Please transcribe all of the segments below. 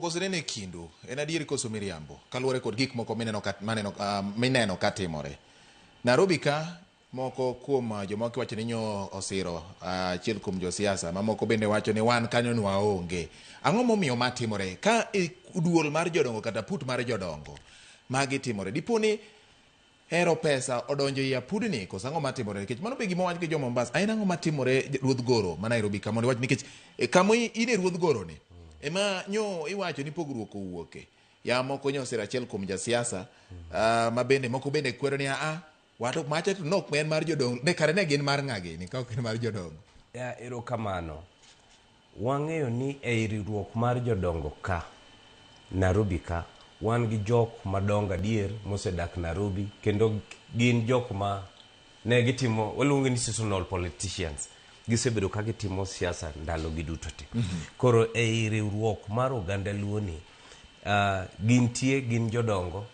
Oseneno e kindu en adier koso miriambo kaluwore kod gik moko mineno ka, maneno, mineno ka timore Nairobi ka. Moko kuom jomoko iwacho ni nyo osiro achiel kuom josiasa mamoko bende wacho ni wan kanyo ni waonge. Ang'o momiyo ma timore ka e duol mar jodongo kata put mar jodongo magi timore? Dipo ni hero pesa odonjo ei apudni koso ang'o matimore? Nikech mano be gima owach gi jo Mombasa. En ang'o matimore, ruodh goro ma Nairobi ka, mondo iwach? Nikech kama in e ruodh goro ni ema nyo iwacho ni pogruok owuoke ya moko nyo osiro achiel kuom jasiasa, ma bende moko bende kwero ni aa wato macha to nok en mar jodongo ne kare ne gin mar ng'a gini ka ok en mar jodongo. Ya, erokamano. Wang'eyo ni ei riwruok mar jodongo ka, Nairobi ka, wan gi jok madongo adier mosedak Nairobi kendo gin jok ma ne gitimo, waluongo ni seasonal politicians. Gisebedo ka gitimo siasa ndalo gi duto te. Koro ei riwruok mar oganda Luo ni, gintie, gin jodongo,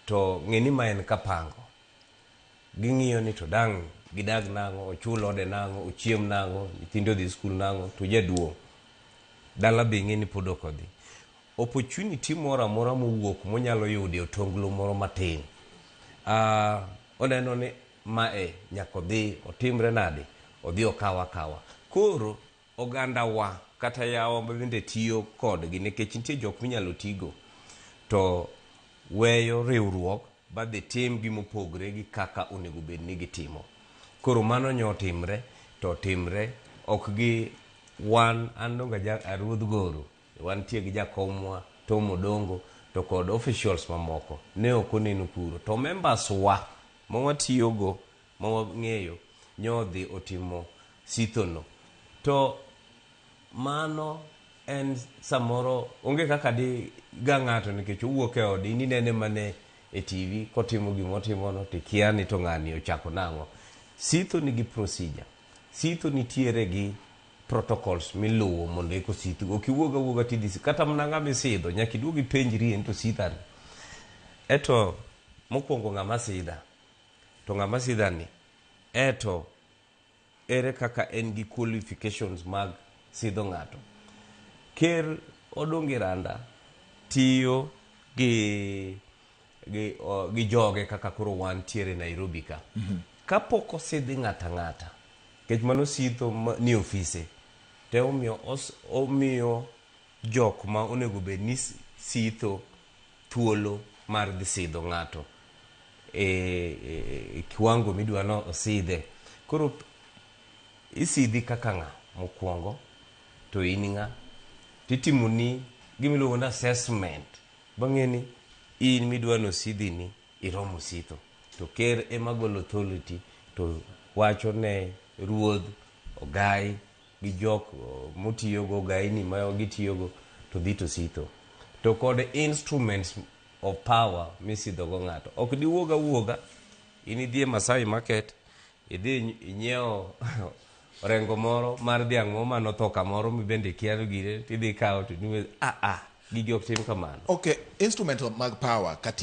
to ng'e ni ma en kapango. Ging'iyo ni to dang' gidag nang'o, ochul ode nang'o, ochiem nang'o, nyithinde odhi skul nang'o, to jaduong' dala be ing'e ni pod ok odhi. Opportunity moro amora mowuok monyalo yudo e otonglo moro matin, oneno ni mae nyaka odhi otimre nade, odhi okaw akawa. Koro ogandawa kata yawa bende tiyo kodgi nikech nitie jok minyalo tigo to weyo riwruok badhi tim gimopogre gi kaka onego bed ni gitimo. Koro mano nyo otimre to otimre ok gi wan. An donge ruodh goro, wantie gi jakomwa Tom Odongo to kod officials mamoko ne ok oneno kuro, to members wa ma watiyogo ma wang'eyo nyo odhi otimo sithono. To mano en samoro onge kaka di ga ng'ato nikech owuok e ode, in inene mane e TV kotimo gimotimono to ikia ni to ng'ani ochako nang'o. Sitho nigi procedure, sitho nitiere gi protocols miluwo mondo eka osith. Ok iwuog awuoga tidhi kata mana ng'ama isidho, nyaka iduog ipenjri en to sithani eto mokwongo ng'ama sidha to ng'ama sidhani eto ere kaka en gi qualifications mag sidho ng'ato. Ker Odungi Randa tiyo gi joge kaka koro wantiere Nairobi ka. Kapok osidhi ng'ato ang'ata, nikech mano sitho ni ofise to omiyo omiyo jok ma onego bed ni sitho thuolo mar dhi sidho ng'ato e kiwango midwa no osidhe. Koro isidhi kaka ng'a mokwongo to in ng'a titimoni gimiluongo ni assessment bang'e ni in midwa nosidhi ni iromo sitho. To ker ema golo authority to wacho ne ruodh ogai gi jok motiyogo ogaini ma gitiyogo to dhi to sitho to kod instruments of power misidhogo ng'ato. Ok diwuog awuoga in idhi e Masai Market, idhi inyiewo orengo moro mar dhiang' moro manotho kamoro mibende ikia gire, tidhi ikawo to ah ah gigi ok tim kamano. Okay, instrument mag power katiba.